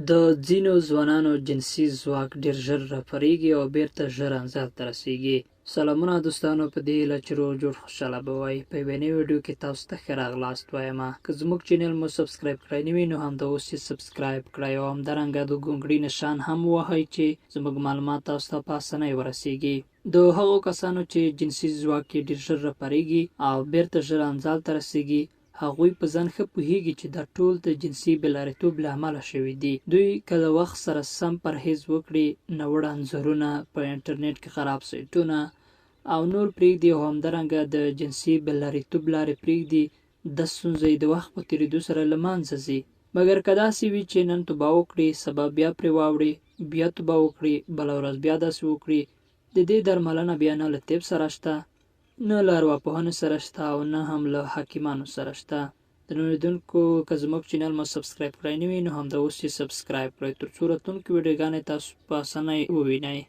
د ځینو ځوانانو جنسي ځواک ډېر ژر راپارېږي او بېرته ژر انزال ته رسېږي. سلامونه دوستانو، په دې هیله چې روغ جوړ خوشحاله به وئ. په یوې نوې ویډیو کې تاسو ته ښه راغلاست وایم. که زموږ چینل مو subscribe کړی نه وي نو همدا اوس یې subscribe کړئ او همدارنګه د ګونګړي نشان هم ووهئ چې زموږ معلومات تاسو ته په اسانۍ ورسیږي. د هغو کسانو چې جنسي ځواک یې ډېر ژر راپارېږي او بېرته ژر انزال ته رسیږي، هغوی په ځان ښه پوهیږي چې دا ټول د جنسي بېلارېتوب له امله شوي دي. دوی که له وخت سره سم پرهیز وکړي، ناوړه انځورونه، په انټرنیټ کې خراب سایټونه او نور پرېږدي او همدارنګه د جنسي بېلارېتوب لارې پرېږدي، دا ستونزه یې د وخت په تېرېدو سره له منځه ځي. مګر که داسې وي چې نن توبه وکړي، سبا بیا پرې واوړي، بیا توبه وکړي، بله ورځ بیا داسې وکړي، د دې درملنه بیا نه له طب سره شته، نه له ارواپوهنې سره شته او نه هم له حکیمانو سره شته. درنو لیدونکو، که زموږ چینل مو subscribe کړی نه وي نو همدا اوس یې subscribe کړئ ترڅو راتلونکې ویډیوګانې تاسو په اسانۍ ووینئ.